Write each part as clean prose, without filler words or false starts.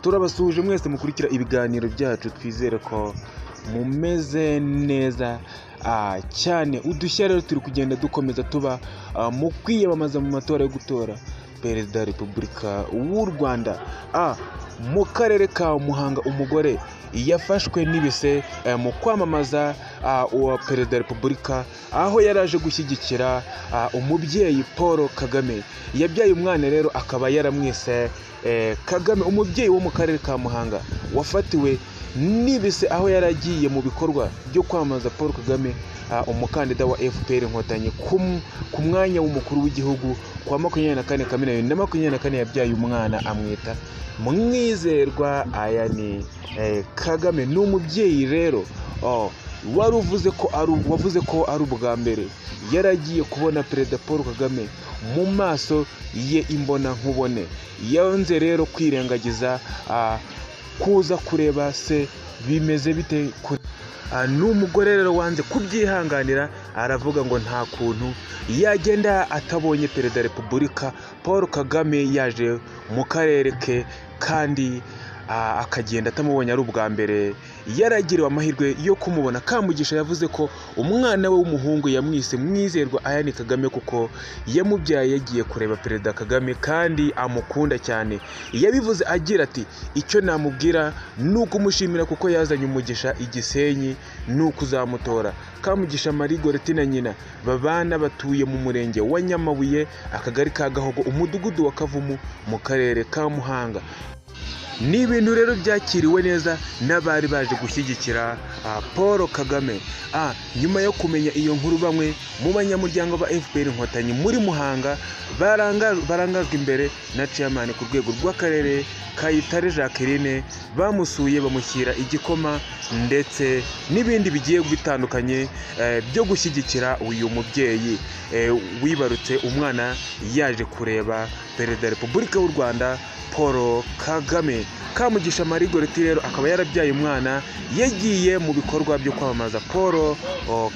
Turabasuhuje mwese mukurikira ibiganiro byacu, twizere ko mumeze neza cyane. Udushya rero turi kugenda dukomeza tuba mu kwiyamamaza mu matora yo gutora Perezida wa Repubulika w'u Rwanda. Mu karere ka Muhanga umugore yafashwe n'ibise mu kwamamaza uwa Perezida wa Repubulika, aho yari aje gushyigikira umubyeyi Paul Kagame. Yabyaye umwana rero akaba yaramwise Kagame. Umubyeyi wo mu karere ka Muhanga wafatiwe n'ibise aho yari agiye mu bikorwa byo kwamamaza Paul Kagame, umukandida wa FPR Inkotanyi ku mwanya w'umukuru w'igihugu ku wa 24 Kamena 2024, yabyaye umwana amwita Mwizerwa Ayani Kagame. Ni umubyeyi rero wari uvuze ko ari wavuze ko ari ubwa mbere yari agiye kubona Perezida Paul Kagame mu maso ye imbona nkubone. Yanze rero kwirengagiza kuza kureba se bimeze bite. Ni umugore rero wanze kubyihanganira, aravuga ngo nta kuntu yagenda atabonye Perezida wa Repubulika Paul Kagame yaje mu karere ke, kandi akagenda atamubonye ari ubwa mbere yaragiriwe amahirwe yo kumubona. Kamugisha yavuze ko umwana we w'umuhungu yamwise Mwizerwa Ayani Kagame kuko yamubyaye yagiye kureba Perezida Kagame kandi amukunda cyane. Yabivuze agira ati: "Icyo namubwira ni ukumushimira kuko yazanye umugisha i Gisenyi, ni ukuzamutora." Kamugisha Marie Goretti na nyina babana batuye mu murenge wa Nyamabuye, akagari ka Gahogo, umudugudu wa Kavumu mu karere ka Muhanga. Ni ibintu rero byakiriwe neza n'abari baje gushyigikira Paul Kagame. Nyuma yo kumenya iyo nkuru, bamwe mu banyamuryango ba FPR Inkotanyi muri Muhanga barangajwe imbere na chairman ku rwego rw'akarere Kayitare Jacqueline bamusuye, bamushyira igikoma ndetse n'ibindi bigiye bitandukanye byo gushyigikira uyu mubyeyi wibarutse umwana yaje kureba Perezida wa Repubulika w'u Rwanda Paul Kagame. Kamugisha Marie Goretti rero akaba yarabyaye umwana yagiye mu bikorwa byo kwamamaza Paul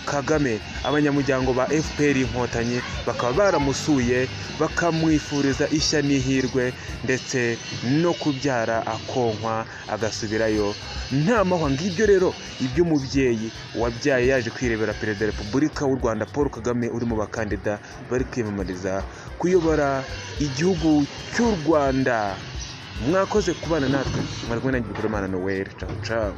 Kagame. Abanyamuryango ba FPR Inkotanyi bakaba baramusuye bakamwifuriza ishya n'ihirwe ndetse no kubyara akonkwa agasubirayo nta mahwa. Ngibyo rero iby'umubyeyi wabyaye yaje kwirebera Perezida wa Repubulika w'u Rwanda Paul Kagame uri mu bakandida bari kwiyamamariza kuyobora igihugu cy'u Rwanda. Mwakoze kubana natwe, mwari kumwe nanjye Bikorimana Noel. Ciao ciao.